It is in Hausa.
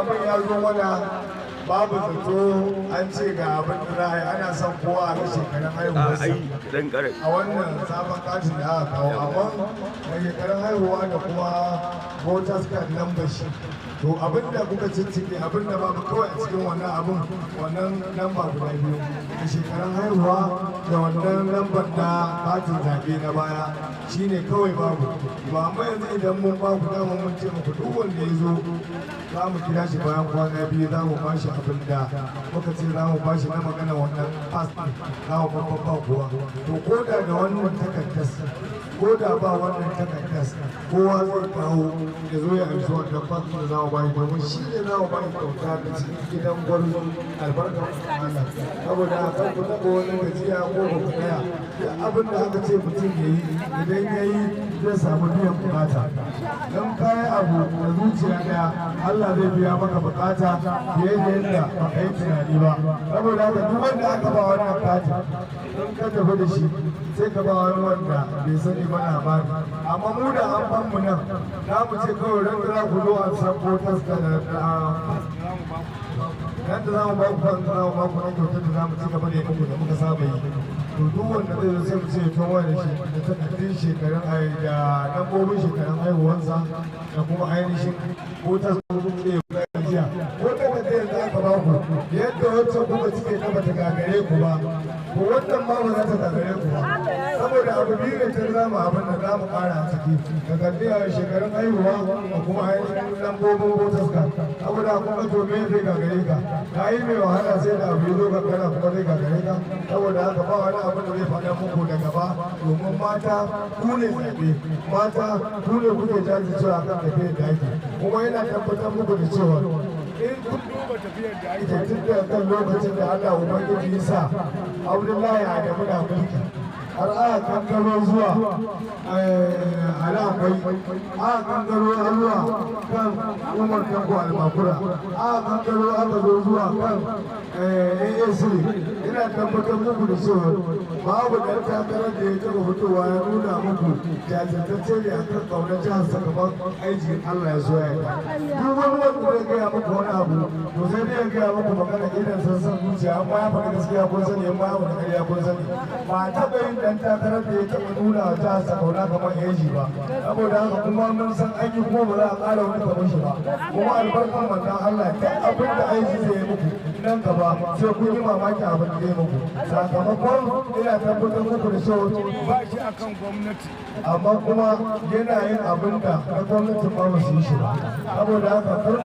Abin ya zo mana babu zato, an ce ga abin da za a yi, ana son kowa a ga shekarun haihuwarsa a wannan sabon katin da aka kawo, amma da shekarun haihuwa da kuma voters card number shi. To abin da kuka ciccike, abin da babu kawai a cikin wannan abin, wannan lamba guda biyu, da shekarun haihuwa da wannan lambar na katin zaɓe na baya, shine kawai babu ba. Amma yanzu idan mun ba ku dama, mun ce muku duk wanda ya zo za mu kira shi bayan kwana 2, za mu bashi abin da muka ce za mu bashi na magana wannan pass ɗin, za mu babban ba kowa. To ko da da wannan takardar, ko da ba wannan takardar, kowa zai kawo ya zo ya amshi wannan pass da za mu bashi, domin shi ne za mu bashi kyauta da cikin gidan Gwarzo, albarkar Allah. Saboda haka ku taɓa wani gajiya ko ba ku tsaya, duk abin da aka ce mutum ya yi, idan ya yi zai samu biyan bukata. Don kayan abu da zuciya ɗaya, Allah zai biya maka bukata fiye da yadda baka yi tunani ba. Saboda haka duk wanda aka ba wannan katin, in ka tafi da shi, sai ka ba wani wanda bai sani ba labari. Amma mu da an ban mu nan, za mu ce kawai ran da za ku zo an san voters da ran da za mu ba ku, za mu ba ku na kyautar da za mu ci gaba da yi muku da muka saba yi. To duk wanda zai zo, sai mu ce to wani shi da takardun shekarun da lambobin shekarun haihuwansa da kuma ainihin voters sai ya jiya ko takardar. Yanzu aka ba ku yadda wancan kuka cike ta bata gagare ku ba, ko wannan ma ba za ta gagare ku ba, saboda abu biyu ne tun zamu abin da zamu kara a ciki: takardu a shekarun haihuwa da kuma ainihin lambobin voters card. Saboda kuma to me zai gagare ka? Ka yi mai wahala, sai da abu ya zo gagara kuma zai gagare ka. Saboda haka ba wani abin da zai faɗa muku da gaba, domin mata ku ne zaɓe, mata ku ne kuke jajircewa kan tafiyar da ake. Kuma yana tabbatar muku da cewa in kun duba tafiyar da ake tun daga kan lokacin da Allah Ubangiji ya sa Abdullahi Adamu na mulki har aka kankaro zuwa Alakwai, aka kankaro zuwa kan Umar Tanko Almakura, aka kankaro aka zo zuwa kan AAC, ina tabbatar muku da cewa babu ɗan takarar da ya taɓa fitowa ya nuna muku jajirtacce ne akan ƙaunar jihar sa kamar aiki Allah ya so ya yi. Duk wani wanda zai gaya muku wani abu, to sai dai ya gaya muku magana irin san san zuciya. Amma ya faɗi gaskiya kun sani, amma ya faɗi ƙarya kun sani. Ba a taɓa yin ɗan takarar da ya taɓa nuna wa jihar sa ƙauna kamar AG ba. Saboda haka kuma mun san an yi, kuma ba za a ƙara wani kamar shi ba. Kuma albarkan manzon Allah, duk abin da aiki zai yi muku nan gaba, sai kun yi mamaki abin da zai muku. Sakamakon ina tabbatar muku da cewa ba shi akan gwamnati, amma kuma yana yin abin da na gwamnatin ba su yi shi ba. Saboda haka